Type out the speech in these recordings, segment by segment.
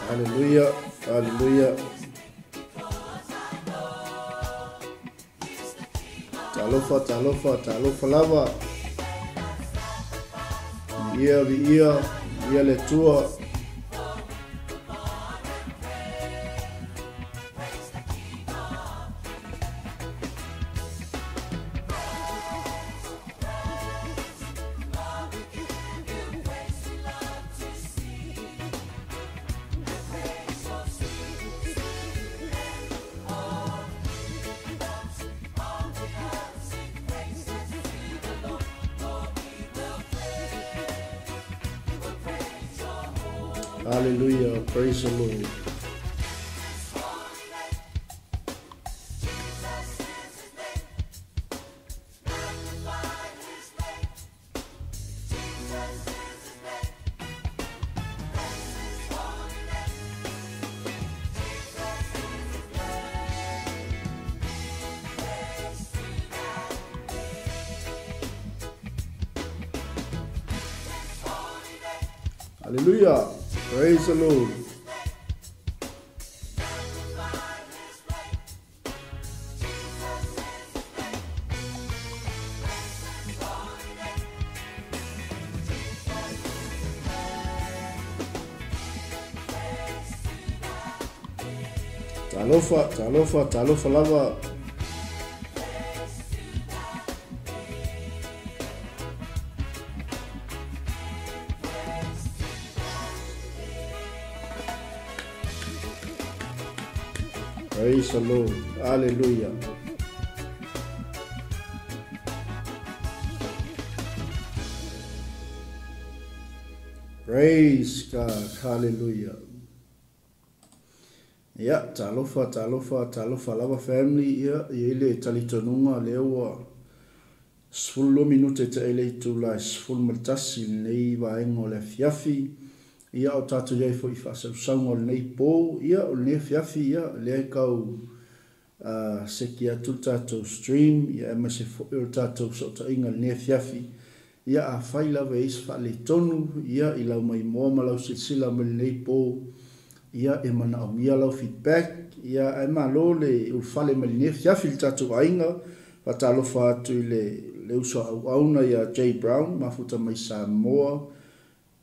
Haleluia, haleluia. Talofa, talofa, talofa lava. Viia, viia, viia le Atua. Hallelujah. Praise the Lord. Hallelujah. Praise the Lord. Talofa, talofa, talofa lava. Praise the Lord. Hallelujah. Praise God. Hallelujah. Ia, talofa, talofa, talofa lava family, ia, e i ai le talitonuga lea ua 12 minute te ai le itula e 11 i lenei vaega o le afiafi. Ia, o tatou i ai foi i faasausauga o lenei po, ia, o lenei afiafi, ia, lea e tau seki atu le tatou stream, ia, aemaise foi o le tatou fesootaiga i lenei afiafi. Ia, afai lava e i ai se faaletonu, ia, i lau maimoa ma lau silasila mai lenei po, ia, e manaomia lau feedback, ia, ae malo le ulufale mai lenei afiafi i le tatou aiga. Faatalofa atu i le le uso a auauna ia Jay Brown, mafuta mai Samoa,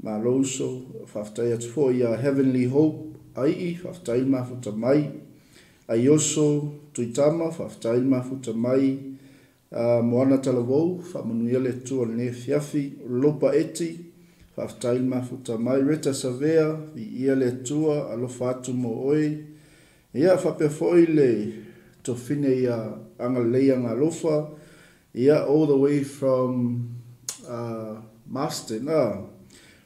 malo uso. Faafetai atu foi ia Heavenly Hope Ai'i, faafetai le mafuta mai. Aioso Tuitama, faafetai le mafuta mai. Moana Talavou, faamanuia le Atua i lenei afiafi. Lopa Eti, faafetai le mafuta mai. Reta Savea, viia le Atua, alofa atu mo oe. Ia, faapea foi le tofine ia Agalelei Agalofa, ia, all the way from Marston, a,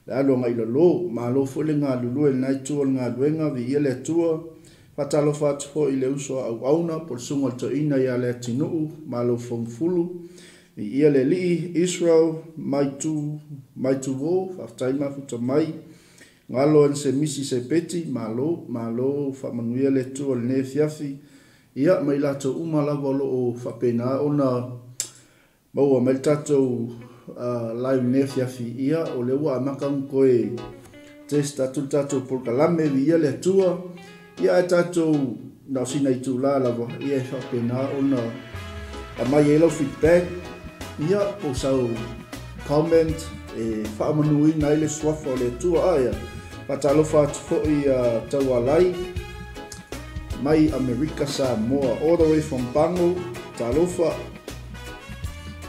le alu agai i lalo. Malo foi le galulue i lena itu o le galuega, viia le Atua. Faatalofa atu foi i le uso a auauna po o le susuga i le toeaina ia Leatinuu, malo Fougafulu. Viia le Alii, Israel, Maitu, Maituo, faafetai mafuta mai. Galo and Semisi Sepeti, malo, malo, faamanuia le Atua i lenei afiafi. Ia, ma i latou uma lava o lo o faapena ona maua mai le tatou live i lenei afiafi, ia, o lea ua amata ona toe test atu le tatou polokalame, viia le Atua. Ia, ae tatou na o sina itula lava, ia e faapena ona aumai ai lau feedback, ia, po o sau comment e faamanuina ai le suafa o le Atua. A ia, faatalofa atu foi ia Taualai mai Amerika Samoa, all the way from Pago, talofa.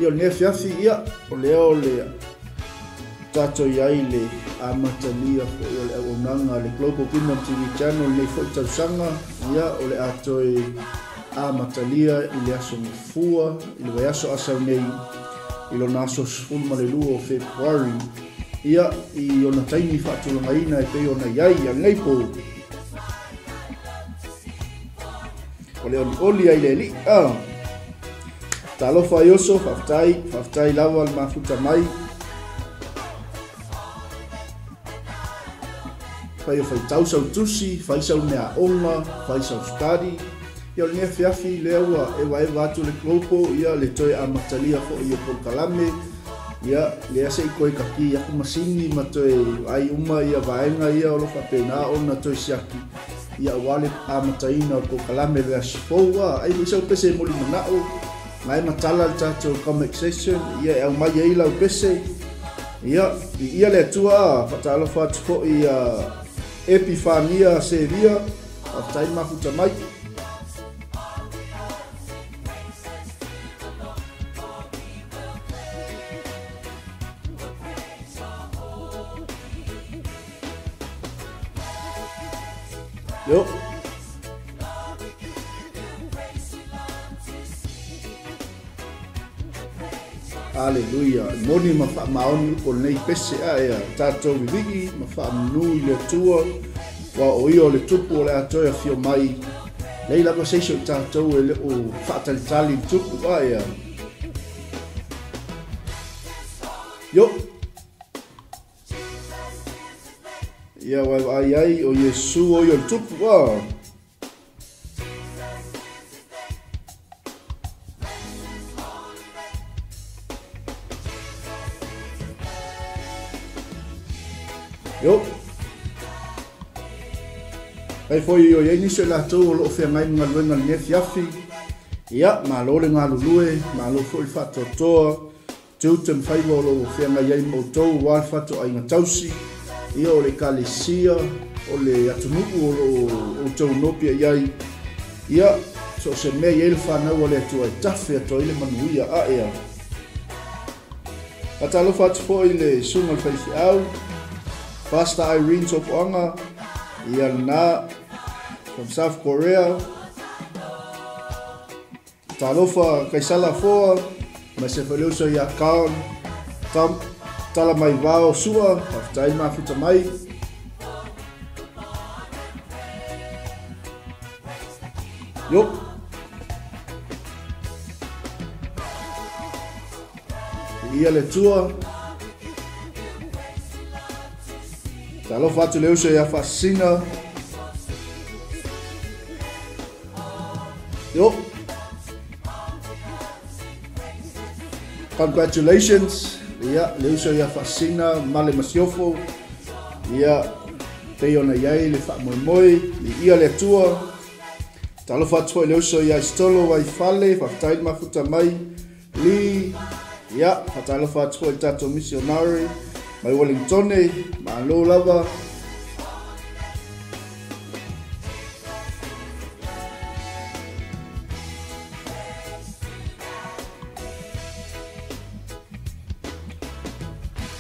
Ia, o lenei afiafi, ia, o lea o le tatou i ai le amatalia foi o le auaunaga a le Global Kingdom TV Channel lenei foi tausaga, ia, o le a toe amatalia i le aso Gafua, i le vaiaso a sau nei, i lona aso 12 o Fepuari, ia, i ona taimi faatulagaina e pei ona i ai i lenei po. O le olioli ai le Alii. Ah. Talofa ai oso, faafetai, faafetai lava le mafuta mai. Fai o faitau sau tusi, fai sau meaaoga, fai sau study. Ia o lenei afiafi lea ua evaeva atu le global, ia le toe amatalia foi o polokalame. Ia, lea se i toe kaki aku masini ma toe vaai uma ia vaega ia o lo o faapena ona toe siaki, ia aua le amataina o le polokalame i le aso fou. A ai foi sau pese e moli manao, na e matala le tatou comment section, ia e aumai ai lau pese. Ia, viia le Atua, a faatalofa atu foi ia Epifania Sevia, faafetai mafuta mai. Yo. Aleluia. Moni ma faamaoni upu o lenei pese a ea tatou vivii ma faamanu i le Atua, ua o ia o le tupu o le a toe afio mai. Lei lava se isi o i tatou e le o faatalitali i le tupu a ea. Yo. Ia ua e vaai ai o Iesu o ia o le tupu a. Yo. Kai foi o iai nisi o latou o lo o feagai ma galuega i lenei afiafi. Ia, malo le galulue, malo foi le faatoatoa. Tiute ma faiva o lo o feagai ai ma outou aua le fatoaiga tausi, ia o le ekalesia, o le atunuu o lo o outou nopia i ai. Ia, so o se mea i ai le fanau a le Atua e tafe atu ai le manuia ae a. Faatalofa atu foi i le susuga i le faifeau, Pastor Irene Sopoaga, ia lena, from South Korea. Talofa Kaisala Foa, mai se foi le uso ia Carl, Tam, tala mai vao sua, faafetai mafuta mai. Yo. Ia le tua. Talofa atu le uso ia Faasina. Yo. Congratulations. Ia, le uso ia Faasina, ma le Masiofo. Ia, pei ona i ai le faamoemoe, i ia le Atua. Talofa atu foi le uso ia Istolo Waifale, faafetai le mafuta mai. Li, ia, faatalofa atu foi le tatou missionary mai Wellingtone, malo lava.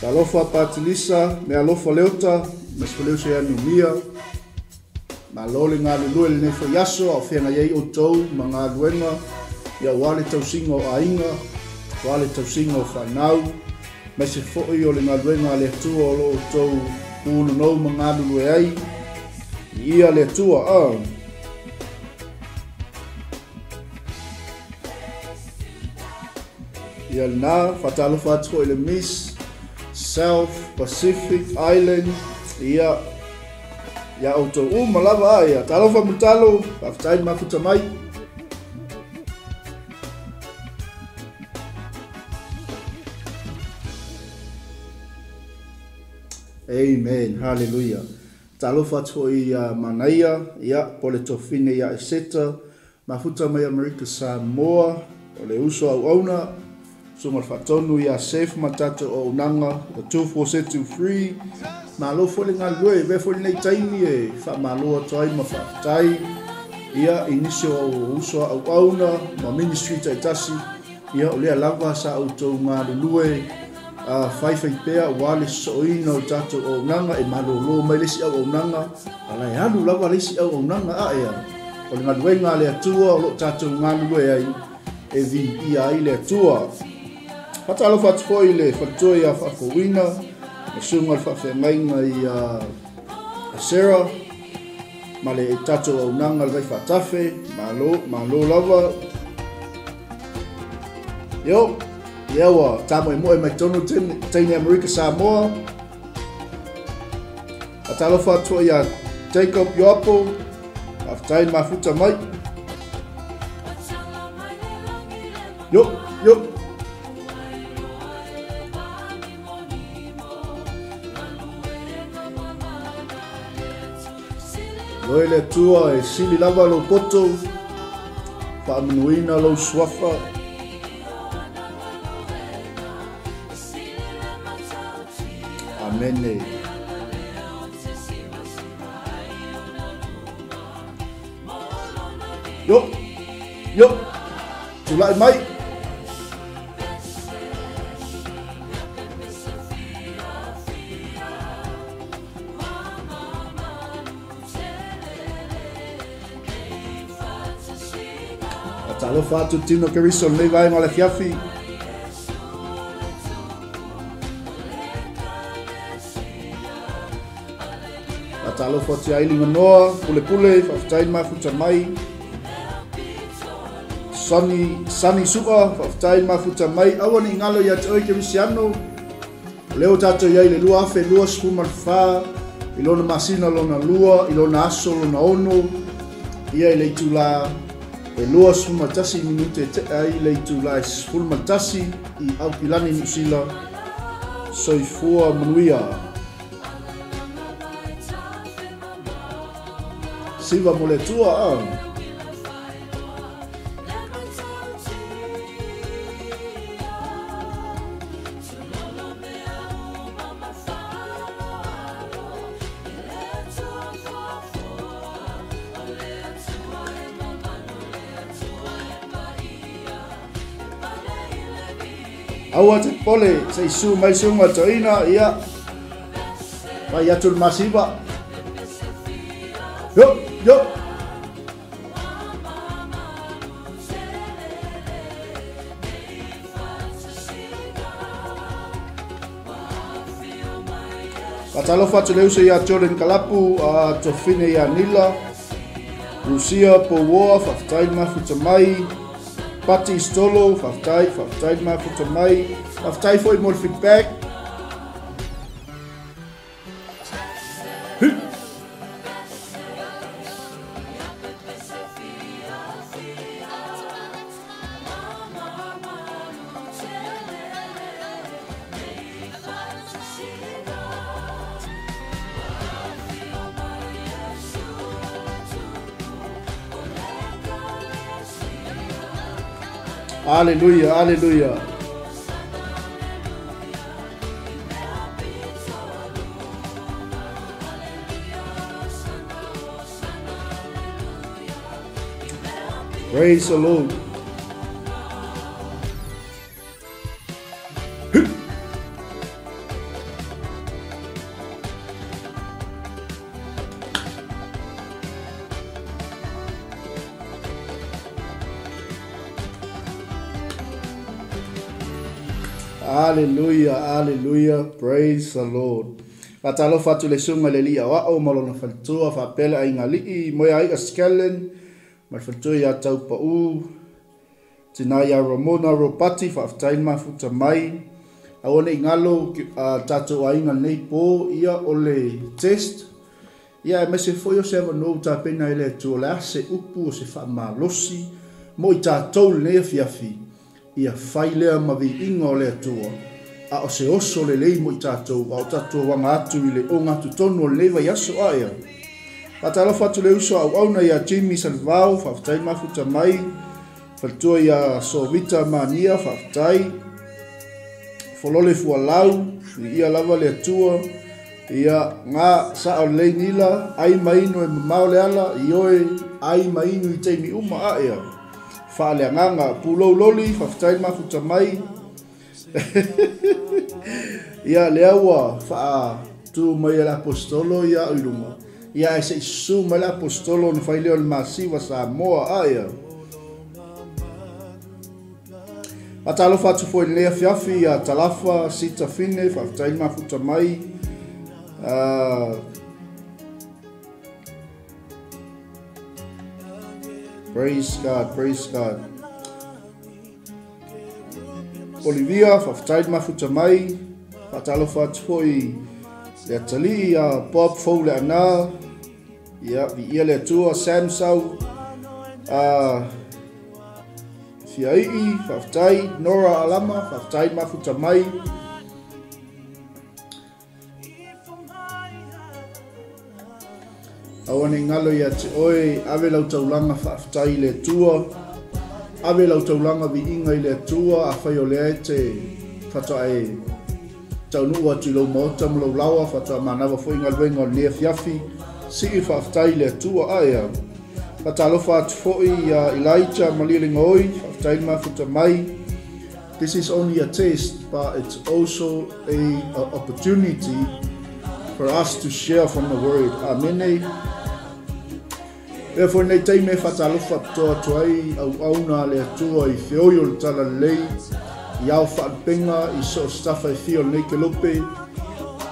Talofa Patilisa, me alofa Leota, ma se leuso ia Numia. Malo le galulue lenei foi aso, a o feagai ai outou ma galuega, ia aua le tausiga o aiga, aua le tausiga o fanau, aemaise foi o le galuega a le Atua o lo o outou punonou ma galulue ai. Viia le Atua. A. Ia lena, faatalofa atu foi i le Miss South Pacific Island, ia, ia outou uma lava, a, ia, talofa Mutalo, faafetai le mafuta mai. Amen, hallelujah. Talofa atu foi ia Manaia, ia, po le tofine ia Eseta, mafuta mai Amerika Samoa, o le uso auauna, susuga le faatonu ia Sef ma tatou auaunaga, the 24723. Malo foi le galulue, avea foi lenei taimi e faamalo atu ai ma faafetai ia i nisi o uso auauna ma ministry taitasi, ia o lea lava sa outou galulue a faifaipea aua le sosooina o le tatou auaunaga. E malolo mai le isi auaunaga, a la e alu lava le isi auaunaga ae a o le galuega a le Atua o lo o tatou galulue ai e viia ai le Atua. Faatalofa atu foi i le faletua ia Faafouina, le susuga i le faafeagaiga ia Sarah, ma le tatou auaunaga le Vaifaatafe. Malo, malo lava. Yo, ia ua tāmoemoe mai tonu teine Amerika Samoa. Faatalofa atu foi ia Jacob Ioapo, faafetai le mafuta mai. Yo, yo. Ioe le Atua e sili lava lou poto, faamanuina lou suafa. Amene. Yo, yo, tulai mai. Talofa atu Tino Keriso lenei vaega o le afiafi. Faatalofa atu ia Aili Manoa, Pulepule, faafetai le mafuta mai. Sani, Sani Su'a, faafetai le mafuta mai. Aua ne i galo ia te oe Kerisiano, o lea ua tatou i ai i le 2024, i lona masina lona lua, i lona aso lona ono, ia i le itula e 21 minute e tea ai le itula e 11 i Aukilani, Niu Sila. Soifua manuia. Siva mo le Atua, a. Aua te pole, se i su mai suga toeaina, ia, fai atu le masiva. Yo, yo. Faatalofa atu le uso ia Jordan Kalapu, a Tofine ia Nila, Lucia Pouoa, faafetai le mafuta mai. Pati Stolo, faafetai, faafetai le mafuta mai. Faafetai foi mo le feedback. Hi. Aleluia, aleluia. Praise the Lord. Aleluia, aleluia, praise the Lord. Faatalofa atu le susuga i le alii aoao ma lona faletua faapea le aiga alii, moe aiga Skellen ma le faletua ia Taupau, tina ia Ramona Ropati, faafetai le mafuta mai. Aua ne i galo tatou aiga lenei po, ia o le test, ia aemaise foi o se avanoa ua tapena ai le Atua, o le a se upu o se faamalosi mo i tatou lenei afiafi. Ia fai lea ma viiga o le Atua, a o se oso lelei mo i tatou, a o tatou aga atu i le ogatotonu o lenei vaiaso. A ea. Faatalofa atu le uso auauna ia Jimmy Salvao, faafetai mafuta mai. Faletua ia Sovita Mania, faafetai. Folole Fualau, viia lava le Atua. Ia, nga sao lelei nila, ai ma inu e mamao le ala, ioe, ai ma inu i taimi uma, a ea. Faaleagaga, pulou loli, faafetai le mafuta mai. Ia, lea ua faatu mai e le Aposetolo ia au i luga. Ia, ae se i susu mai le Aposetolo ona fai lea o le masiva Samoa, a ea. Faatalofa atu foi i lenei afiafi ia Talafa Sita Fine, faafetai le mafuta mai. Praise God, praise God. Olivia, faafetai le mafuta mai. Faatalofa atu foi le atalii ia Bob Fou Leana. Ia, viia le Atua, Sam Sau. Fiaii, faafetai. Nora Alama, faafetai le mafuta mai. Aua ne i galo ia te oe, ave lau taulaga faafetai i le Atua, ave lau taulaga viiga i le Atua, afai o lea e te faatoa e taunuu atu i lou maota ma lou laoa, faatoa manava foi galuega o lenei afiafi, sii faafetai i le Atua. Ae a faatalofa atu foi ia Elijah Malielegaoi, faafetai le mafuta mai. This is only a test, but it's also a opportunity for us to share from the word. Amene. Ea foi nei taimi e faatalofa pitoa atu ai auauna a le Atua i feoi o le talalelei, i ao faalupega, i so o se tafa e fia o lenei kelope,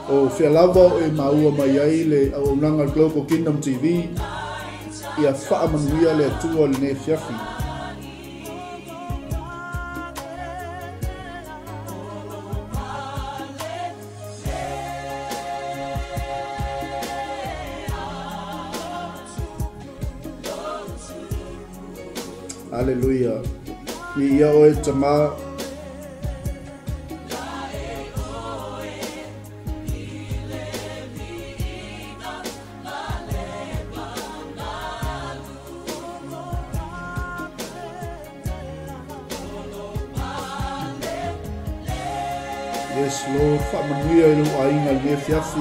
o fea lava o e maua mai ai le auaunaga Global Kingdom TV, ia faamanuia le Atua i lenei afiafi. Aleluia. Viia oe Tama. Yes, Lord, faamanuia i lou aiga i lenei afiafi.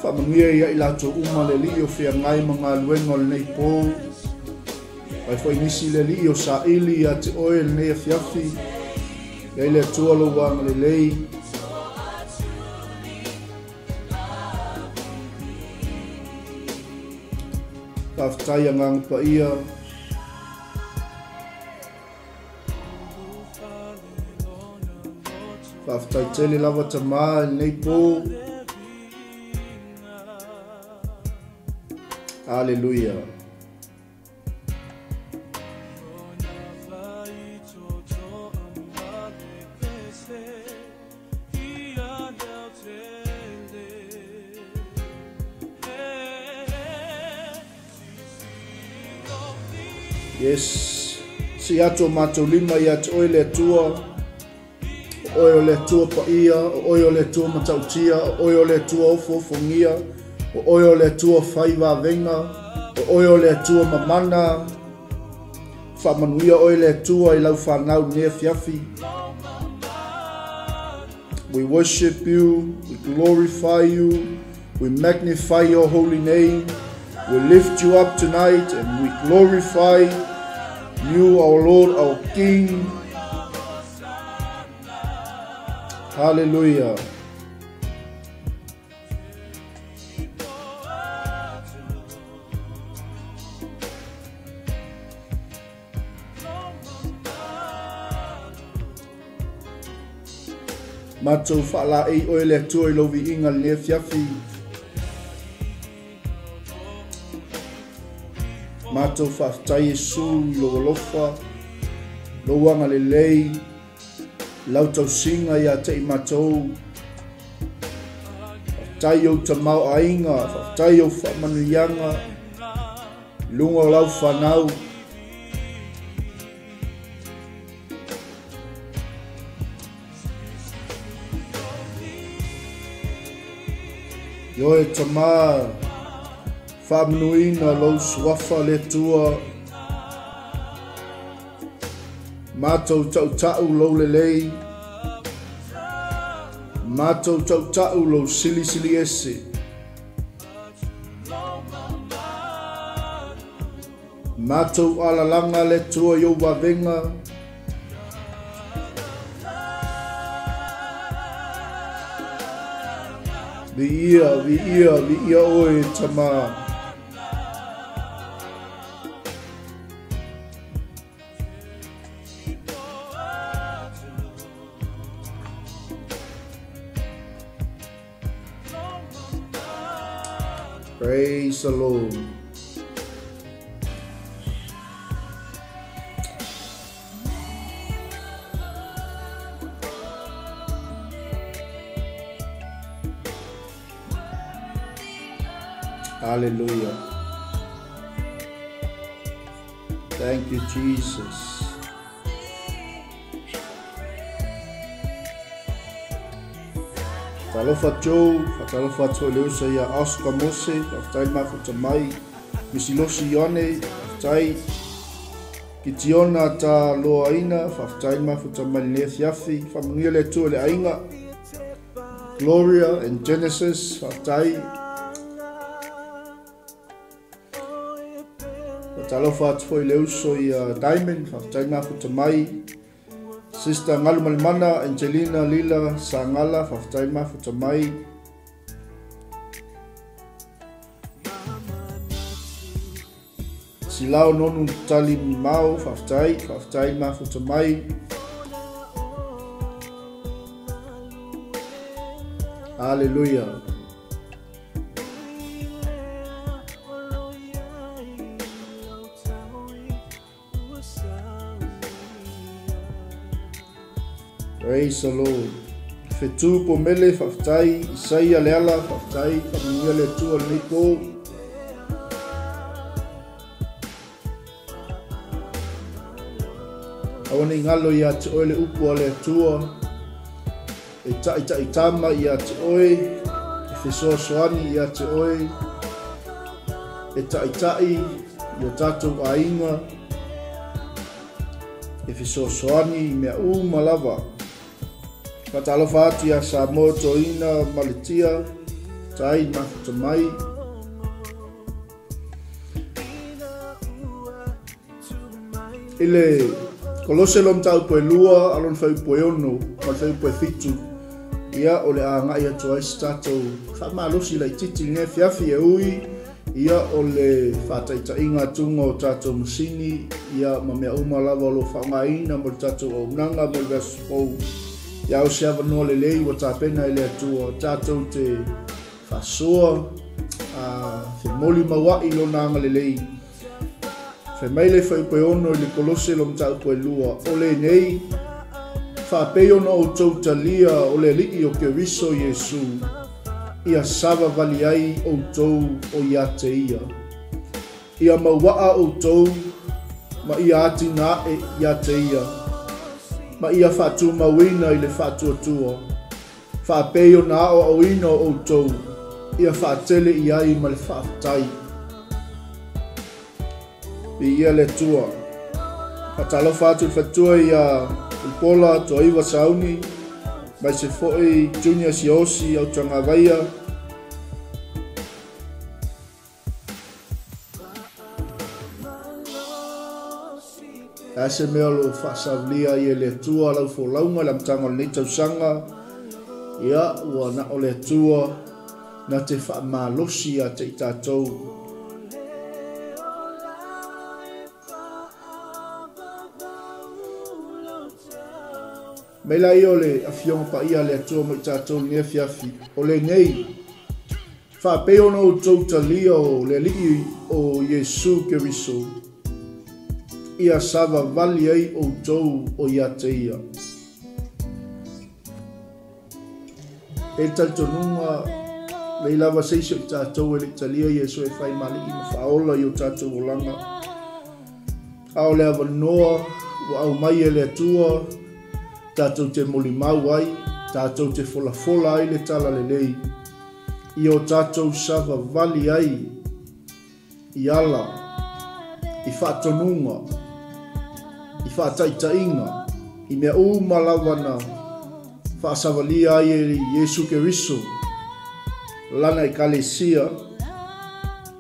Faamanuia ia i latou uma le Alii o feagai ma galuega o lenei po. Fai foi nisi le Alii o saili ia te oe lenei afiafi. Ia i le Atua lou agalelei. Faafetai Agaga Paia. Faafetai tele lava Tama i lenei po. Aleluia. Yes. Si atu o matou lima ia te oe le Atua. O oe o le Atua paia, o oe o le Atua matautia, o oe o le Atua ofoofogia, o oe o le Atua fai vavega, o oe o le Atua mamana. Faamanuia oe le Atua i lau fanau lenei afiafi. We worship you, we glorify you, we magnify your holy name. We lift you up tonight and we glorify you, our Lord, our King. Hallelujah. Matou faalaei oe le Atua i lou viiga lenei afiafi. Matou faafetai Iesu i lou alofa, lou agalelei, lau tausiga ia te i matou. Faafetai ou tamaoaiga, faafetai ou faamanuiaga i luga o lau fanau. Ioe Tama, faamanuina lou suafa le Atua. Matou tautau lou lelei, matou tautau lou silisili ese. Matou alalaga le Atua i ou vavega. Viia, viia, viia oe Tama. Praise the Lord. Hallelujah. Thank you, Jesus. Faatalofa Joe, faatalofa atu foi i le uso ia Oscar Mose, faafetai le mafuta mai. Misilosi Ioane, faafetai. Kitiona Taloaina, faafetai le mafuta mai lenei afiafi. Faamanuia le Atua i le aiga. Gloria and Genesis, faafetai. Faatalofa atu foi i le uso ia Diamond, faafetai le mafuta mai. Sister Galumalemana, Angelina Lila Sagala, faafetai le mafuta mai. Silao Nonu Tali Mao, faafetai, faafetai le mafuta mai. Hallelujah. Praise the Lord. Fetu Pomele, faafetai. Isaia Leala, faafetai. Faamanuia le Atua i lenei po. Aua ne i galo ia te oe le upu a le Atua, e ta'ita'itama ia te oe, e fesoasoani ia te oe, e ta'ita'i i o tatou aiga, e fesoasoani i mea uma lava. Faatalofa atu ia Samoa Toina Maletia, tai mafuta mai. I le Kolose lo mataupu e 2, alon fuaiupu e 6, ma le fuaiupu e 7, ia o le a agai atu ai se tatou faamalosi laitiiti i lenei afiafi e ui, ia o le faataitaiga atuga o tatou masini, ia ma mea uma lava o lo o faaaogaina mo le tatou auaunaga mo le vaiaso fou. Ia o se avanoa lelei ua tapena e le Atua tatou te faasoa, a femolimauai lona agalelei. Fai mai le fuaiupu e 6 i le Kolose lo mataupu e 2, o lenei, faapei ona outou talia o le Alii o Keriso Iesu, ia savavali ai outou o ia te ia. Ia mauaa outou ma ia atinae ia te ia, ma ia faatumauina i le faatuatua, faapei ona aoaoina o outou, ia faatele i ai ma le faafetai. Viia le Atua. Faatalofa atu i le faletua ia Upola Toaiva Sauni, aemaise foi Junior Siosi Autagavaia. Le a se mea o lo o faasaulia ai e le Atua lau folauga i le amataga o lenei tausaga, ia, ua na o le Atua na te faamalosi ia te i tatou. Mai laia o le Afioga Paia a le Atua mo i tatou i lenei afiafi, o lenei, faapei ona outou talia o le Alii o Iesu Keriso, ia savavali ai outou o ia te ia. E le talitonuga, lei lava se isi o i tatou e le i talia Iesu e fai ma Alii ma Faaola i o tatou olaga. A o le avanoa ua aumai e le Atua, tatou te molimau ai, tatou te folafola ai le talalelei, ia o tatou savavali ai i ala, i faatonuga, i faataitaiga, i mea uma lava na faasavalia ai e Iesu Keriso lana Ekalesia,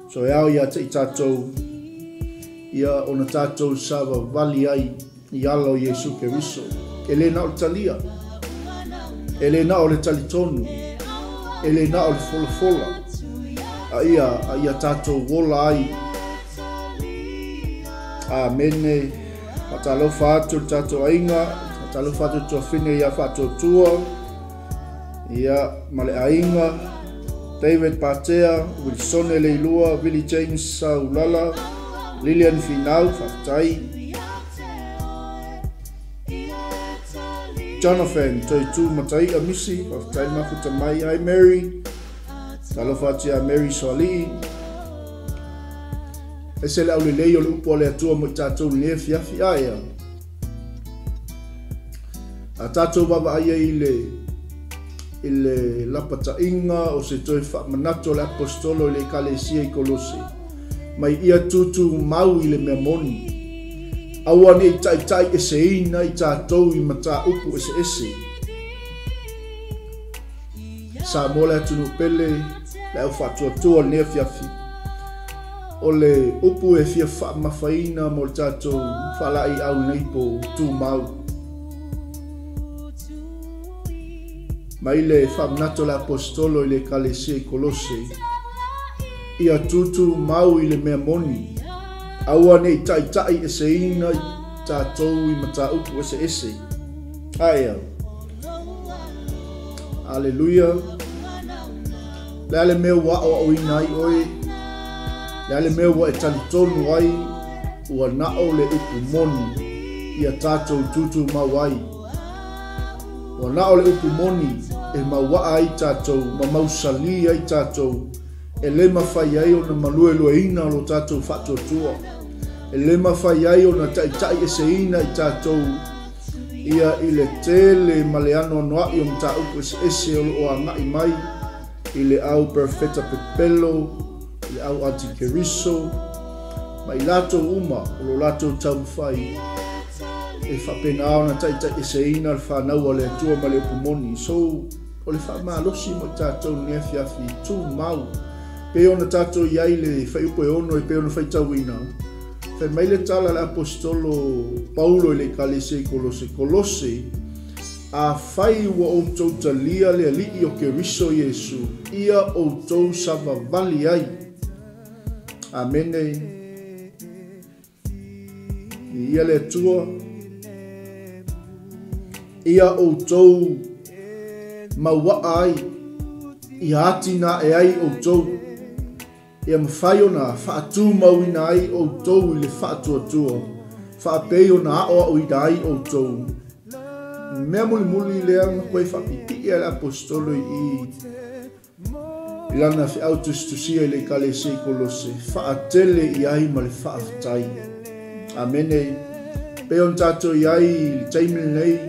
so e ao ia te i tatou, ia ona tatou savavali ai i ala o Iesu Keriso. E le na o le talia, e le na o le talitonu, e le na o le folafola, a ia tatou ola ai. Amene. Faatalofa atu le tatou aiga, faatalofa atu le tuafine ia Faatuatua, ia ma le aiga, David Patea, Wilsone Leilua, Willie James Saulala, Lilian Finau, faafetai. Jonathan Toitu Matai'a Misi, faafetai le mafuta mai. Hi Mary, talofa atu ia Mary Soali'i. Ese le aulelei o le upu a le Atua mo i tatou lenei afiafi aea. A tatou vaavaai ai i le i le lapataiga o se toe faamanatu a le Aposetolo i le Ekalesia i Kolose, mai ia tutumau i le mea moni. Aua ne i taitaieseina i tatou i mataupu eseese. Samoa le atunuu pele, le au faatuatua o lenei afiafi. O le upu e fia faamamafaina mo le tatou faalaeiau nei po tumau. Mai le faamanatu a le Aposetolo i le Ekalesia i Kolose, ia tutumau i le mea moni, aua ne i taitaieseina i tatou i mataupu eseese. Ae au. Aleluia. Le a le mea ua aoaoina ai oe, le a le mea ua e talitonu ai, ua nao le upu moni ia tatou tutumau ai. Ua nao le upu moni e mauaa ai tatou ma mausali ai tatou, e le mafai ai ona maluelueina lo tatou faatuatua, e le mafai ai ona taitaieseina i tatou ia i le tele ma le anoanoai o mataupu eseese o loo agai mai i le au perfeta pepelo, i le au antikeriso, ma i latou uma o lo latou taumafai e faapena ona taitaieseina le fanau a le Atua ma le upu moni. So, o le faamalosi mo i tatou lenei afiafi, tumau. Pei ona tatou i ai le fuaiupu e 6 e pei ona faitauina, fai mai le tala a le Aposetolo Paulo i le Ekalesia i Kolose, Kolose, afai ua outou talia le Alii o Keriso Iesu, ia outou savavali ai. Amene. Ia le Atua, ia outou mauaa ai, ia atinae ai outou, ia mafai ona faatumauina ai outou i le faatuatua, faapei ona aoaoina ai outou. Mea mulimuli lea na koe faapipii a le Aposetolo i lana feau tusitusia i le Ekalesia i Kolose, faatele i ai ma le faafetai. Amene. Pei ona tatou i ai i le taimi lenei,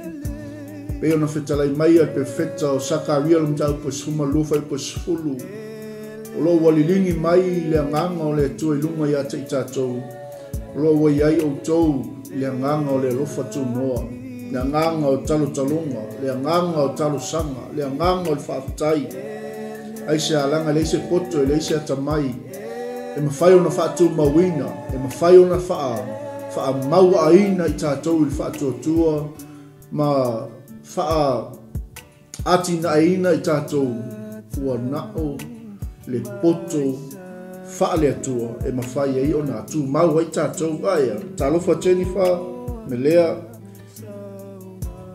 pei ona fetalai mai a le perfeta o Sakaria le mataupu e 12 fuaiupu e 10, o loo ua liligi mai le agaga o le Atua i luga ia te i tatou, o loo ua i ai outou i le agaga o le alofa tunoa, le agaga o talotaloga, le agaga o talosaga, le agaga o le faafetai. Ai se alaga, leai se poto, leai se atamai, e mafai ona faatumauina, e mafai ona faamauaaina i tatou i le faatuatua ma faaatinaeina i tatou ua nao le poto faale-Atua e mafai ai ona tumau ai tatou. Aia, talofa Jennifer, Melea,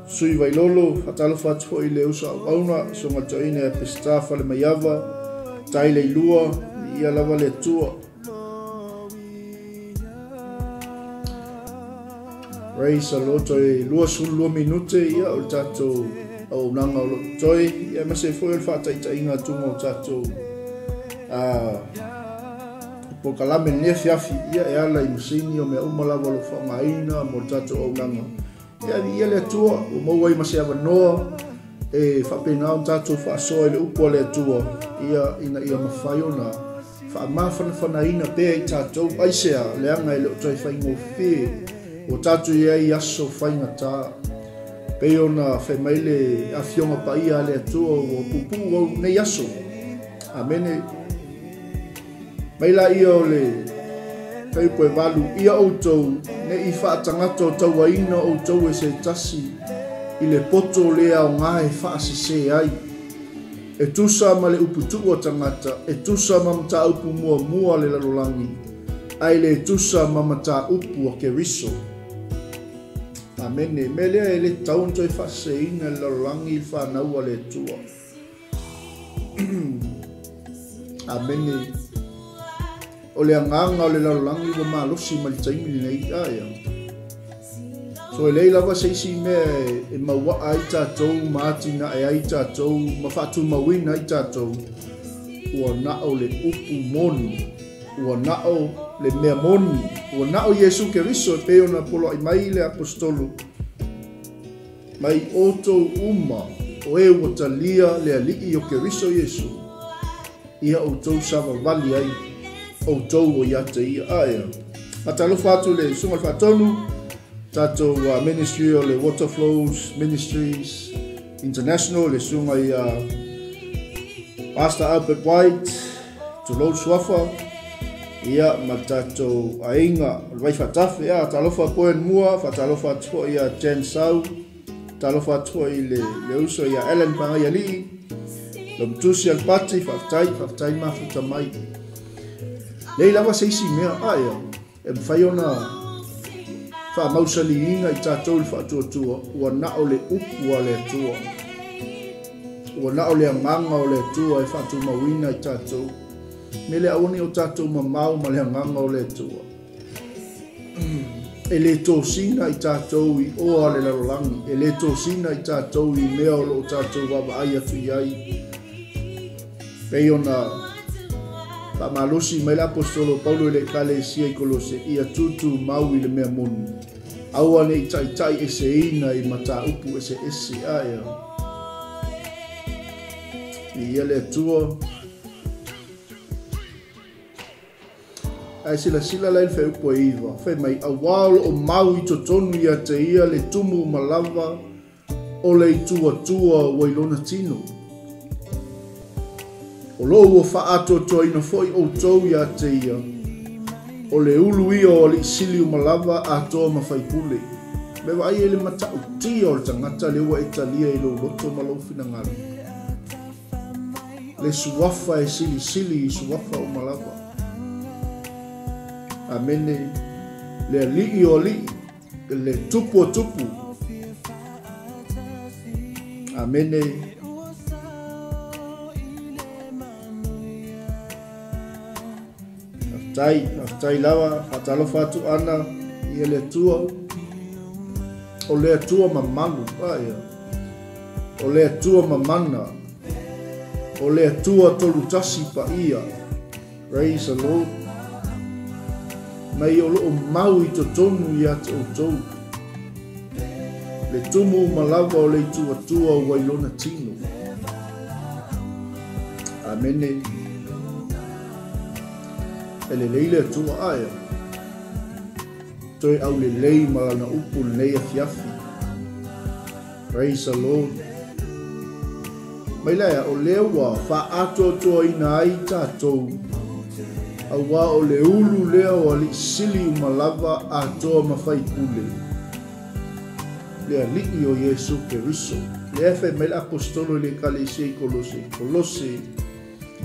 Sui Vailolo, faatalofa atu foi i le uso auauna, susuga i le toeaina ia Peseta Falemaiava, Tai Leilua, ia lava le Atua. Praise the Lord, toe 22 minute ia o le tatou auaunaga o lo o totoe, ia aemaise foi o le faataitaiga atuga o tatou polokalame lenei afiafi, ia e ala i masini o mea uma lava o lo o faaaogaina mo le tatou auaunaga. Ia viia le Atua, ua maua ai ma se avanoa e faapena ona tatou faasoa i le upu a le Atua, ia ina ia mafai ona faamafanafanaina pea i tatou. Aisea, leaga e le o toe faigofie ua tatou i ai aso faigata. Pei ona fai mai le afioga paia a le Atua, ua puupuu au nei aso. Amene. Mai la ia o le fuaiupu e 8, ia outou ne i faatagata o tauaina outou e se tasi i le poto le aoga e faasese ai. E tusa ma le upu tuu a tagata, e tusa ma mataupu muamua a le lalolagi, ae le tusa ma mataupu a Keriso. Amene. Mea lea e le tatau ona toe faaseseina le lalolagi i le fanau a le Atua. Amene. O le agaga o le lalolagi ua malosi mai le taimi lenei. Aia. So e leai lava se isi mea e mauaa ai tatou ma atinae ai tatou ma faatumauina ai tatou, ua nao le upu moni, ua nao le mea moni, ua nao Iesu Keriso e pei ona poloai mai le Aposetolo, mai outou uma o e ua talia le Alii o Keriso Iesu, ia outou savavali ai outou o ia te ia. Ae faatalofa atu i le Susuga i le Faatonu, tatou ministry o le Waterflows Ministries International, le Susuga ia Pastor Albert White, tulou suafa, ia ma le tatou aiga o le Vaifaatafe. Ia, talofa Koen Mua, faatalofa atu foi ia Jen Sau, talofa atu foi i le uso ia Ellen Pagaialii, Lomtusi Alpati, faafetai, faafetai mafuta mai. Leai lava se isi mea, ae e mafai ona faamausaliina i tatou i le faatuatua, ua na o le upu a le Atua. Ua na o le agaga o le Atua e faatumauina i tatou. Me le aua ne i o tatou mamao ma le agaga o le Atua. E le tosina i tatou i oa le lalolagi, e le tosina i tatou i mea o lo o tatou vaavaai atu i ai. Pei ona faamalosi mai le aposetolo Paulo i le Ekalesia i Kolose, ia tutumau i le mea moni, aua ne i taitai eseina i mataupu eseese. Ae ia le Atua. Ae silasila la i le fuaiupu e 9, fai mai, auā o lo o mau i totonu ia te ia le tumu uma lava o le ituatua ua i lona tino. O lo o ua faaatoatoaina foi outou ia te ia, o le ulu ia o alii sili uma lava atoa ma faipule. Me vaai ai le matautia o le tagata lea ua e talia i lou loto ma lou finagalo. Le suafa e silisili i suafa uma lava. Amene. Le alii o alii, le tupu o tupu. Amene. Faafetai, faafetai lava, faatalofa atu ana ia le Atua. O le Atua mamalu, ae o le Atua mamana, o le Atua tolutasi paia. Praise the Lord. Mai o lo o mau i totonu ia te outou le tumu uma lava o le ituatua ua i lona tino. Amene. E lelei le Atua, ae toe aulelei ma lana upu lenei afiafi. Praise the Lord. Mai lea, o lea ua faaatoatoaina ai tatou, auā o le ulu lea o alii sili uma lava atoa ma faipule, le Alii o Iesu Keriso. Lea e fai mai le aposetolo i le Ekalesia i Kolose, Kolose,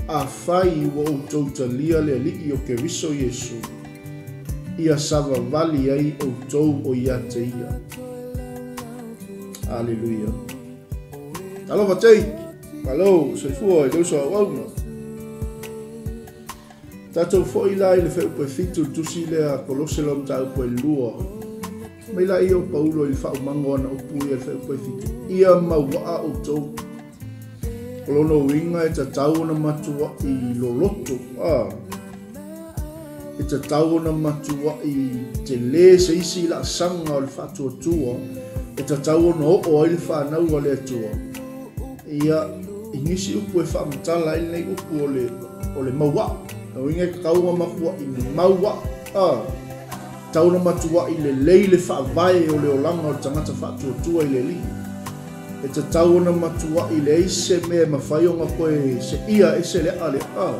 afai ua outou talia le Alii o Keriso Iesu, ia savavali ai outou o ia te ia. Aleluia. Talofa Jake. Malo, soifua i le uso auauna. Tatou foi la i le fuaiupu e 7 i le tusi lea a Kolose lau mataupu e 2. Mai la ia o Paulo i le faaumaga o ana upu ia i le fuaiupu e 7, ia mauaa outou. O lona uiga e tatau ona matuai loloto, a. E tatau ona matuai tele se isi laasaga o le faatuatua e tatau ona oo ai le fanau a le Atua. Ia, i nisi upu e faamatala ai lenei upu o le, o le mauaa. O uiga e tatau ona matuai mauaa, a. Tatau ona matuai lelei le faavae o le olaga o le tagata faatuatua i le Alii. E tatau ona matuai leai se mea e mafai ona toe seia ese le aa lea, a.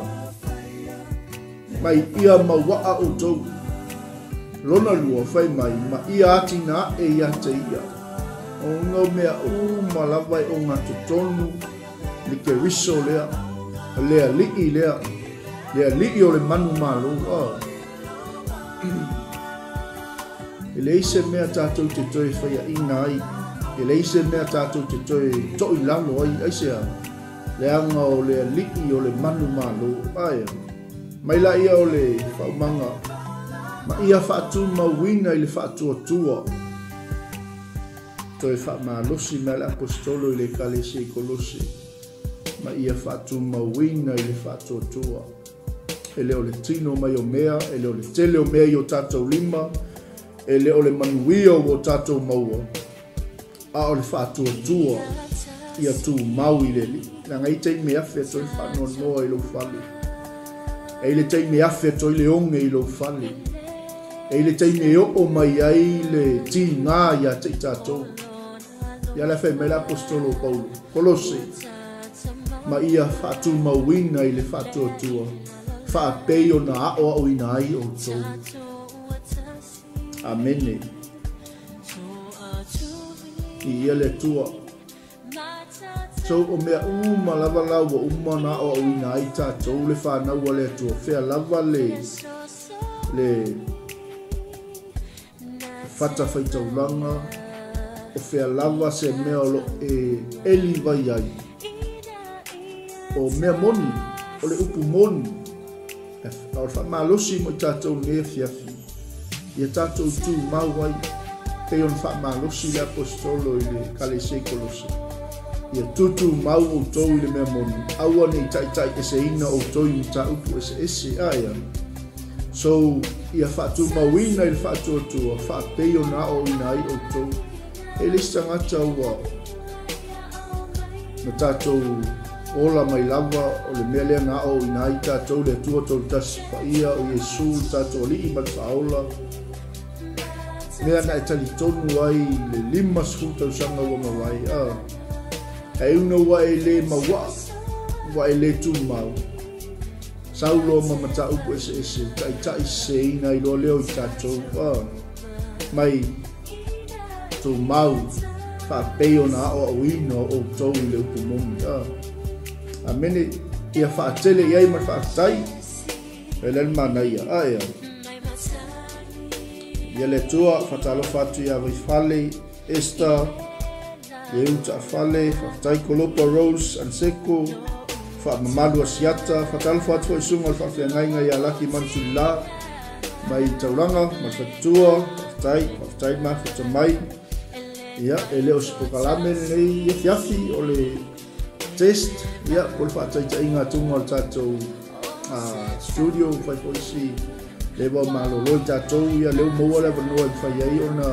Mai ia mauaa outou. Lona lua, fai mai, ma ia atinae ia te ia. O uiga o mea uma lava e ogatotonu le Keriso lea, le Alii lea, le Alii o le manumalo. A. E leai se mea tatou te toe faiaina ai, e leai se mea tatou te toe toilalo ai, aisea? Leaga o le Alii o le manumalo. Ae mai la ia o le faaumaga, ma ia faatumauina i le faatuatua. Toe faamalosi mai le aposetolo i le Ekalesia i Kolose, ma ia faatumauina i le faatuatua. E le o le tino mai o mea, e le o le tele o mea i o tatou lima, e le o le manuia ua o tatou maua, a o le faatuatua Ia tumau i le Alii. Leaga e i ai taimi e afe atu ai le faanoanoa i lou fale. E i ai le taimi e afe atu ai le oge i lou fale. E i ai le taimi e oo mai ai le tiga ia te i tatou. Ia la e fai mai le Aposetolo o Paulo, Kolose, ma ia faatumauina i le faatuatua, faapei ona aoaoina ai outou. Amene. Viia le Atua. So, o mea uma lava la ua uma ona aoaoina ai tatou le fanau a le Atua, fea lava le le fata faitaulaga, o fea lava se mea o lo e eli vai ai. O mea moni, o le upu moni, a o le faamalosi mo i tatou i lenei afiafi, ia tatou tumau ai, pei ona faamalosi le Aposetolo i le Ekalesia i Kolose, Ia tutumau outou i le mea moni, aua ne i taitaieseina outou i mataupu eseese. Aea. So, ia faatumauina i le faatuatua, faapei ona aoaoina ai outou. E le isi tagata ua na tatou ola mai lava o le mea lea na aoaoina ai tatou le Atua Tolutasi Paia o Iesu le tatou Alii ma le Faaola, mea na e talitonu ai i le 50 tausaga ua mavae, a ae una ua e le mauaa, ua e le tumau, sau loa ma mataupu eseese, taitai seseina ai loa lea o i tatou, a mai tumau faapei ona aoaoina o outou i le upu moni. A Amene. Ia faatele i ai ma le faafetai. E le manaia. A ea. Ia le Atua, faatalofa atu ia Vaifale, Esther, Leu Taafale, faafetai Kolopa Rose, Anseko, faamamalu Asiata, faatalofa atu foi susuga o le faafeagaiga ia Laki Manutulila, mai Taulaga, ma le Faletua, faafetai, faafetai mafuta mai. Ia, e le o se pokalame lenei afiafi, o le test, ia, po o le faataitaiga atuga o le tatou studio, fai foi si le ua malolo i tatou, ia, lea ua maua le avanoa e mafai ai ona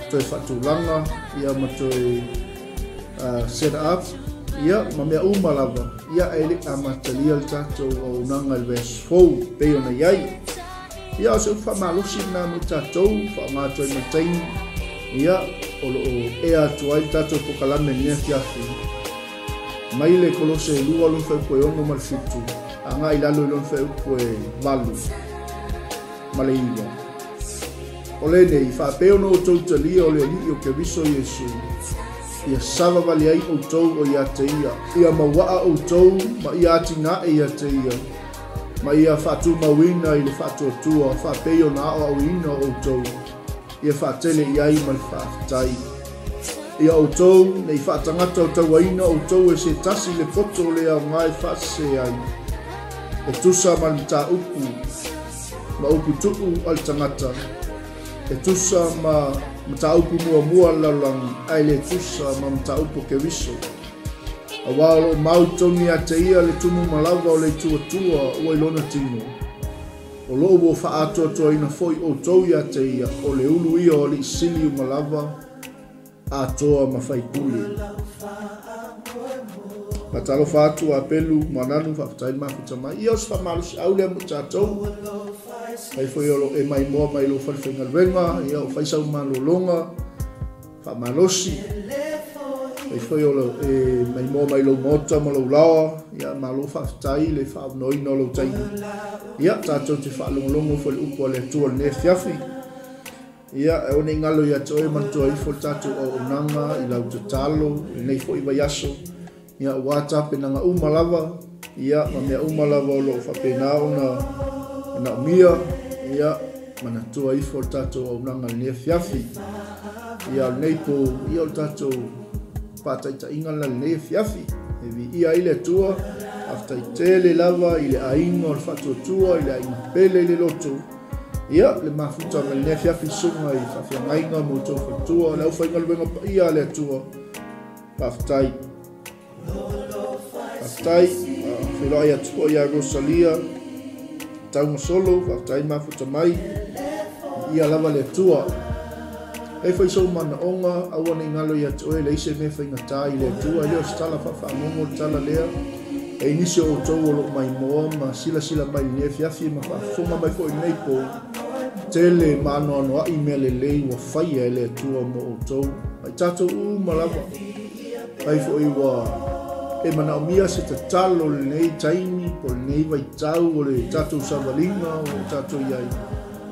toe faatulaga, ia, ma toe set up, ia, ma mea uma lava, ia, ae le i amatalia le tatou auaunaga i le vaiaso fou e pei ona i ai. Ia, o se upu faamalosi lena mo i tatou, faaaoga atu ai ma le taimi, ia, o lo o ea atu ai le tatou pokalame i lenei afiafi, mai le Kolose e 2 lona fuaiupu e 6 ma le 7, agai i lalo i lona fuaiupu e 8 ma le 9. O lenei, faapea ona outou talia o le Alii o Keriso Iesu, ia savavale ai outou o ia te ia, ia mauaa outou ma ia atinae ia te ia, ma ia faatumauina i le faatuatua faapei ona aoaoina outou, ia faatele i ai ma le faafetai. Ia outou, ne i faatagata o tauaina outou e se tasi le poto le aoga e faasese ai, e tusa ma le mataupu ma upu tuu a le tagata, e tusa ma mataupu muamua a le lalolagi, ae le tusa ma mataupu o Keriso. Aua o lo o mau i totonu ia te ia le tumu malava o le Itu Atua ua i lona tino. O lo o ua faaatoatoaina foi outou ia te ia, o le ulu ia o alii sili uma lava, atoa ma faipule. Faatalofa atu a Pelu ma Nanu, faafetai le mafuta mai. Ia o se faamalosiau lea mo tatou. Fai foi o lo e maimoa mai lou fale faigaluega, ia o fai sau malologa, faamalosi. Fai foi o lo e maimoa mai lou maota ma lou laoa, ia malo faafetai le faaavanoaina o lou taimi. Ia tatou te faalogologo foi i le upu a le Atua i lenei afiafi. Ia, e aua ne i galo ia te oe, manatua ifo le tatou auaunaga i lau tatalo i lenei foi vaiaso, ia, aua tapenaga uma lava, ia, ma mea uma lava o lo o faapena ona manaomia, ia, manatua ifo le tatou auaunaga i lenei afiafi. Ia, o lenei po, ia, o le tatou faataitaiga lena i lenei afiafi. E viia ai le Atua, faafetai tele lava i le aiga o le faatuatua, i le aiga pele i le loto, Ia, le mafuta mai lenei afiafi susuga i faafeagaiga ma outou faletua, le aufaigaluega paia a le Atua. Faafetai. Faafetai. Feiloai atu foi ia Rosalia Taumasolo, faafetai mafuta mai. Ia lava le Atua. E ai foi sou manaoga, aua ne i galo ia te oe, e leai se mea e faigata i le Atua, e le o se tala faafagogo le tala lea. E i ai nisi o outou o lo o maimoa ma silasila mai i lenei afiafi ma faafofoga mai foi i lenei po, tele ma anoanoai mea lelei ua faia e le Atua mo outou, ma i tatou uma lava. Fai foi ua e manaomia se tatalo i lenei taimi po o lenei vaitau o le tatou savaliga o lo o tatou i ai.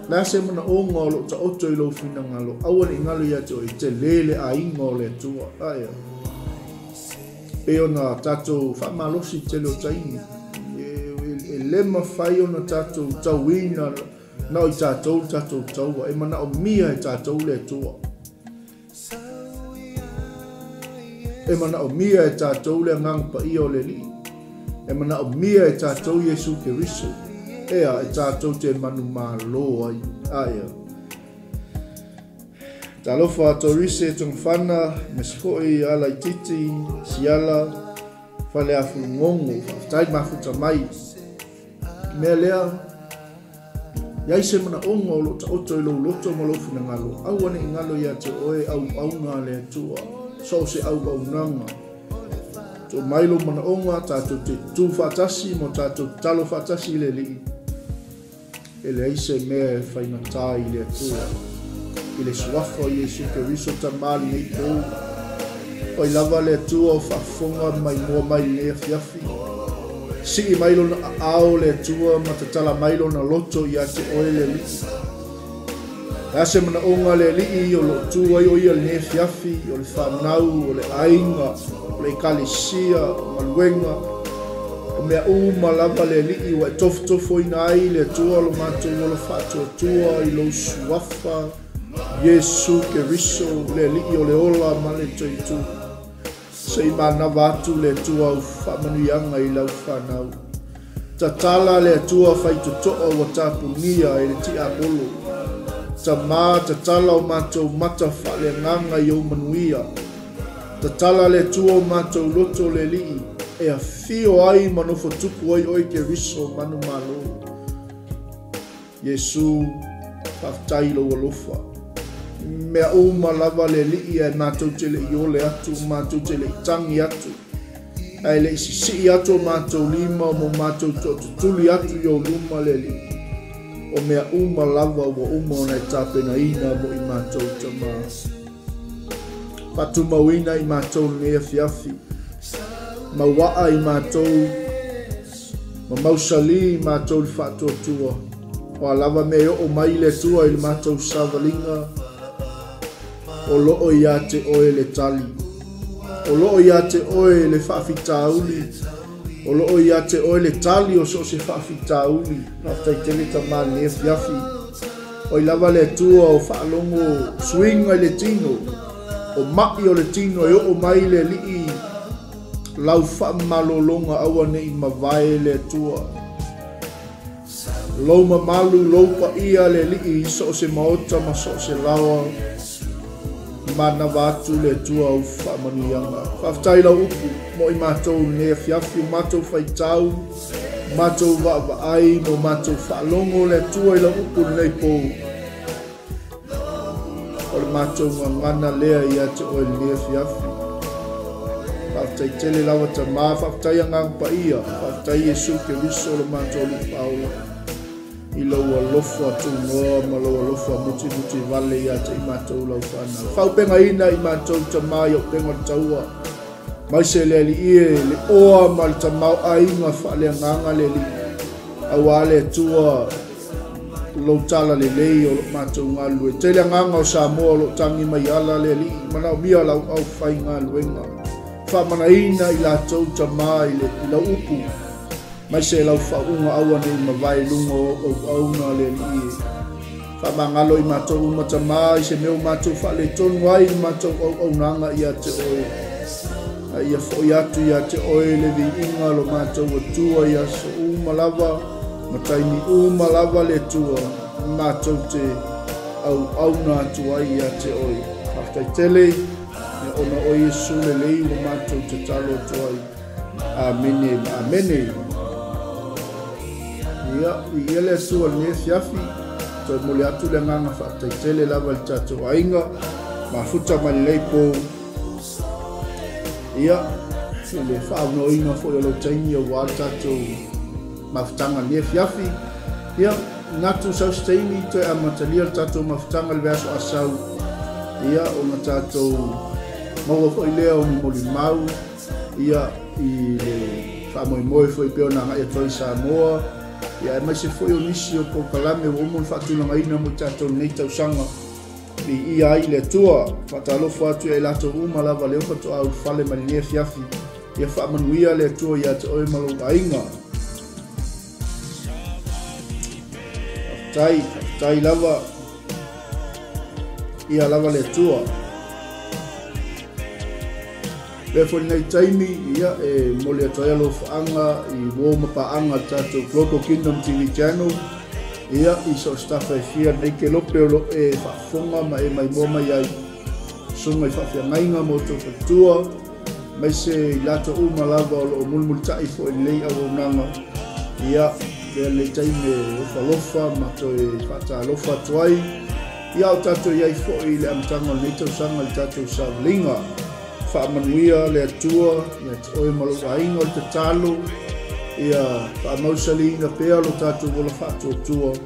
O le a se manaoga o lo o taoto i lou finagalo, aua ne i galo ia te oe, tele le aiga o le Atua. Ae pei ona tatou faamalosi i le tele o taimi, e le mafai ona tatou tauina na o i tatou le tatou taua, e manaomia e tatou le Atua. E manaomia e tatou le Agaga Paia o le Alii. E manaomia e tatou Iesu Keriso. Ea, e tatou te manumalo ai. Ae. Talofa Torise Tongafana, aemaise foi Alaititi, Siala, Faleafulugogo, faafetai mafuta mai. Mea lea, i ai se manaoga o lo o taoto i lou loto ma lou finagalo, aua ne i galo ia te oe auauna a le Atua, so o se auaunaga. Tuu mai lou manaoga, tatou te tu faatasi ma tatou tatalo faatasi i le Alii. E leai se mea e faigata i le Atua. I le Suafa o Iesu Keriso Tama lenei pou. O ai lava le Atua o faafofoga mai moa mai lenei afiafi. Sii mai lona aao le Atua ma tatala mai lona loto ia te oe le Alii. Le a se manaoga le Alii o lo o tu ai o ia lenei afiafi, o le fanau, o le aiga, o le ekalesia, o galuega, o mea uma lava le Alii ua e tofotofoina ai le Atua lo matou ola faatuatua i lou Suafa, Iesu Keriso, le Alii o le ola ma le toitu. Se i manava atu le Atua au faamanuiaga i lau fanau. Tatala le Atua faitotoa ua tapunia e le tiapolo. Tamā, tatala o matou mata faaleagaga i ou manuia. Tatala le Atua o matou loto le Alii, e afio ai ma nofo tupu ai oe Keriso manumalo. Iesu, faafetai i lou alofa. Mea uma lava le Alii ae matou te le i ole atu, matou te le i tagi atu, ae le i sisii atu o matou lima mo matou toatutuli atu i ou luma le Alii. O mea uma lava ua uma ona e tapenaina mo i matou Tamā. Faatumauina i matou lenei afiafi. Mauaa i matou ma mausali i matou le faatuatua. O a lava mea e oo mai le Atua i le matou savaliga, o loo ia te oe le tali. O loo ia te oe le faafitauli. O loo ia te oe le tali o so o se faafitauli. Faafetai tele Tamā lenei afiafi. O ai lava le Atua o faalogo suiga i le tino, o mai o le tino e oo mai le Alii lau faamalologa aua ne i mavae le Atua. Lou mamalu, lou paia le Alii i so o se maota ma so o se laoa, manava atu le Atua au faamanuiaga. Faafetai lau upu mo i matou lenei afiafi, o matou faitau, matou vaavaai, mo matou faalogo le Atua i lau upu lenei pou. O le matou gagana lea ia te oe lenei afiafi. Faafetai tele lava Tamā, faafetai Agaga Paia, faafetai Iesu Keriso lo matou Alii Paola i lou alofa tunoa ma lou alofa mutimuti vale ia te i matou lau fanau. Faaupegaina i matou Tamā i auupega o le taua, mai se le Alii e le oa ma le tamaoaiga faaleagaga le Alii, aua le Atua lou tala lelei o lo matou galulue. Tele agaga o Samoa o lo tangi mai ala le Alii, manaomia lau aufaigaluega. Faamanaina i latou Tamā i lau upu, mai se lau faauuga aua ne i mavae i luga o auauna le Alii e. Faamagalo i matou uma Tamā i se mea o matou faaletonu ai i matou auaunaga ia te oe. A ia foi atu ia te oe le viiga lo matou Atua i aso uma lava, ma taimi uma lava le Atua, matou te auauna atu ai ia te oe. Faafetai tele, ia ona o Iesu lelei ua matou tatalo atu ai. Amene ma amene. Ia, viia le Atua lenei afiafi. Toe momoli atu le agaga faafetai tele lava i le tatou aiga mafuta mai lenei po. Ia, i le faaavanoaina foi o lou taimi aua le tatou mafutaga i lenei afiafi. Ia, manatu sau se taimi toe amatalia le tatou mafutaga i le vaiaso asau, ia, ona tatou maua foi lea o ni molimau, ia, i le faamoemoe foi pei ona agai atu ai i Samoa, ia, aemaise foi o nisi o polokalame ua uma ona faatulagaina mo i tatou i lenei tausaga. Viia ai le Atua. Faatalofa atu ia i latou uma lava lea faatoa ulufale mai lenei afiafi. Ia faamanuia le Atua ia te oe ma lou aiga. Faafetai, faafetai lava. Ia lava le Atua. Lea foi lenei taimi, ia, e momoli atu ai alofaaga i uo ma paaga a le tatou Global Kingdom TV Channel, ia, i so o se tafa e fia lenei kelope o lo o e faafofoga ma e maimoa mai ai, susuga i faafeagaiga ma outou faletua, aemaise i latou uma lava o lo o mulimulitai foi i lenei auaunaga, ia, lea lenei taimi e ofo alofa ma toe faatalofa atu ai, ia, o tatou i ai foi i le amataga o lenei tausaga i le tatou savaliga. Faamanuia le Atua ia te oe ma lou aiga. O le tatalo ia faamausaliina pea lo tatou ola faatuatua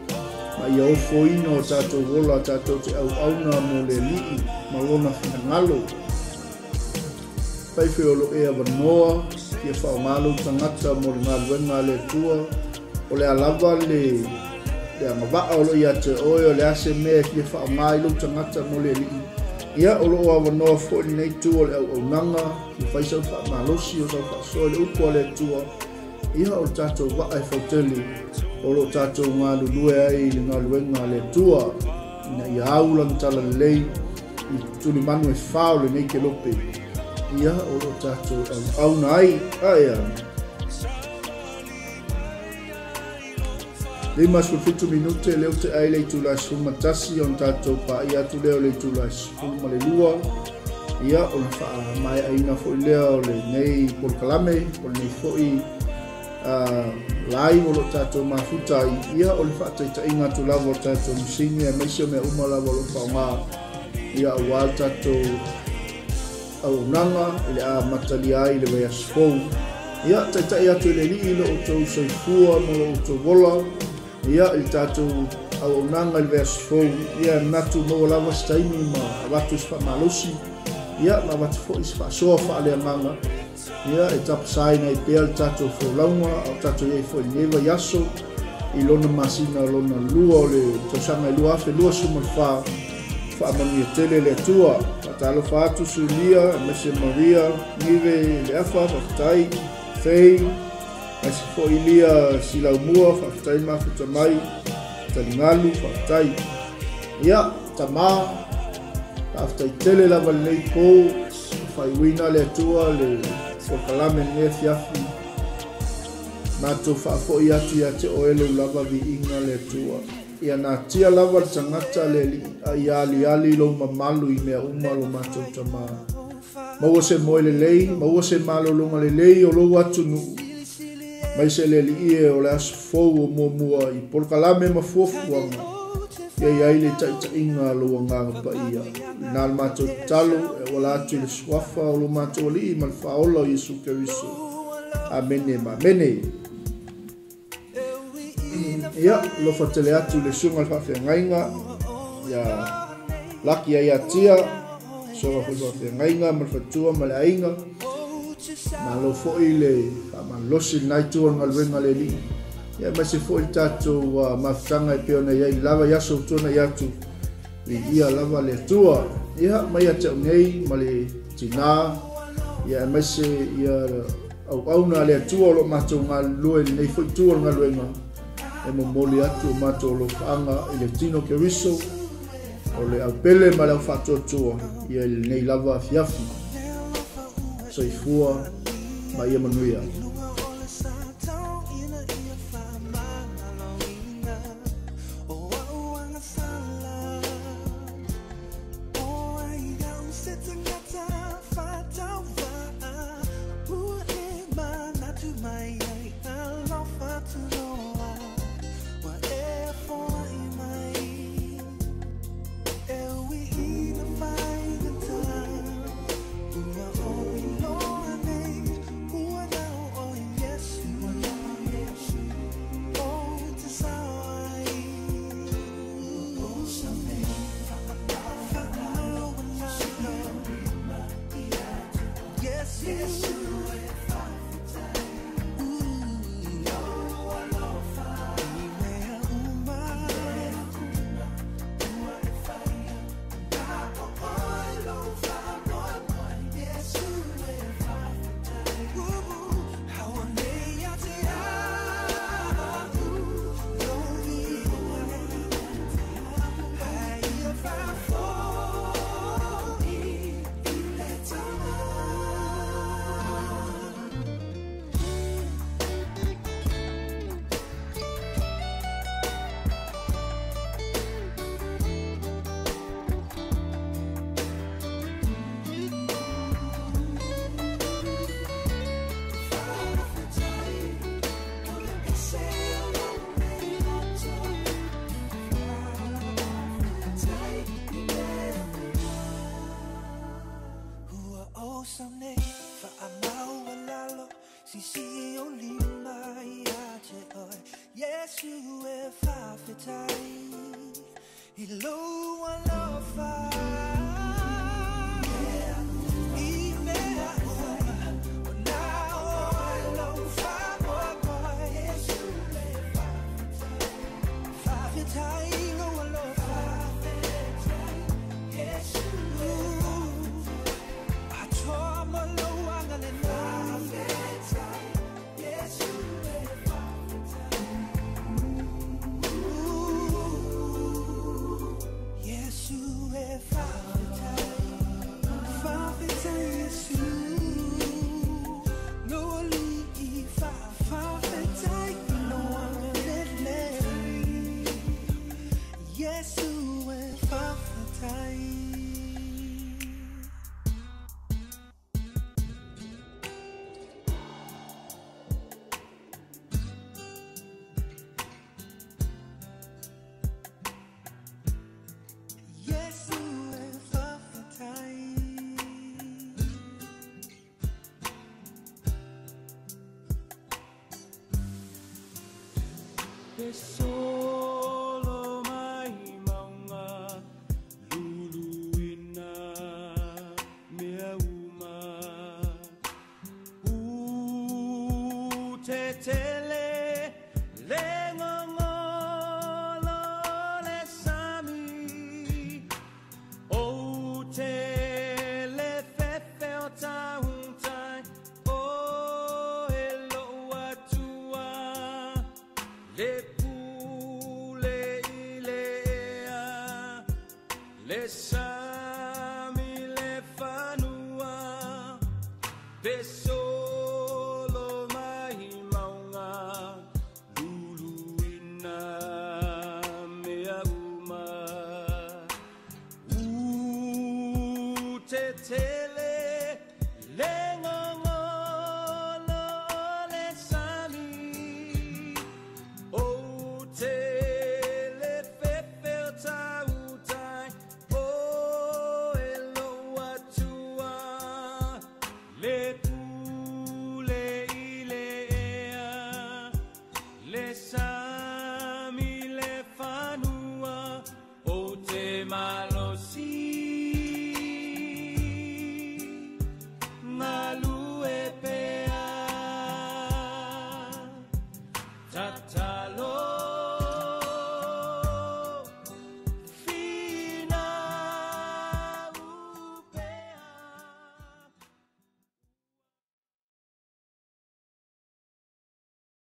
ma ia ofoina o tatou ola tatou te auauna mo le Alii ma lona finagalo. Fai foi o lo e avanoa ia faaaoga lou tagata mo le galuega a le Atua. O le a lava le agavaa o lo o ia te oe, o le a se mea e fia faaaoga ai lou tagata mo le Alii, ia o lo o avanoa foi lenei itu o le auaunaga, fia fai sau faamalosi o sau faasoa i le upu a le Atua. Ia, o le tatou vaa e fautele o lo o tatou galulue ai i le galuega a le Atua, ina ia au lana talalelei i tulimanu e fa o lenei kelope, ia, o lo o tatou auauna ai. Aea. 57 minute lea ua tea ai le itula e 11, ona tatou paia atu lea o le itula e 12, ia, ona faamaeaina foi lea o lenei polokalame, o lenei foi live o lo o tatou mafuta ai. Ia, o le faataitaiga atu lava o tatou masini aemaise o mea uma lava o lo o faaaoga, ia, aua le tatou auaunaga i le amatalia ai i le vaiaso fou. Ia, taitai atu e le Alii lo outou soifua ma lo outou ola, ia, i le tatou auaunaga i le vaiaso fou. Ia, manatu maua lava se taimi ma avatu se faamalosi, ia, ma avatu foi se faasoa faaleagaga, ia, e tapasaina ai pea le tatou folauga a o tatou i ai foi i lenei vaiaso i lona masina lona lua o le tausaga e 2024. Faamanuia tele le Atua. Faatalofa atu Sulia, aemaise Maria, Nive, Leafa, faafetai, Fei, aemaise foi Lia Silaumua, faafetai mafuta mai, Taligalu, faafetai. Ia, tamā, faafetai tele lava lenei po, faaiuina le Atua le polokalame lenei afiafi. Matou faafoi atu ia te oe lou lava viiga le Atua. Ia natia lava le tagata le Alii, a ia aliali lou mamalu i mea uma lo matou tamā. Maua se moe lelei, maua se malologa lelei o lou atunuu. Aemaise le Alii e o le aso fou o muamua i polokalame ma fuafuaga, ia i ai le taitaiga a lou Agaga Paia. Lena le matou tatalo e auala atu i le suafa o lo matou Alii ma le Faaola o Iesu Keriso. Amene ma amene. Ia, alofa tele atu i le susuga i le faafeagaiga, ia Laki Aiatia, susuga foi faafeagaiga ma le faletua ma le aiga. Malo foi le faamalolosi i lena itu o le galuega a le Alii. Ia, aemaise foi le tatou mafutaga e pei ona i ai lava i aso ua tuanai atu. Viia lava le Atua. Ia, mai ia te au nei ma le tinā, ia, aemaise ia auauna a le Atua o lo o matou galulue i lenei foi itu o le galuega, e momoli atu o matou alofaaga i le tino Keriso, o le aupele ma le aufaatuatua, ia, i lenei lava afiafi. Soifua ma ia manuia. Alofa tunoa, ua e foai mai. Le sami le fanua.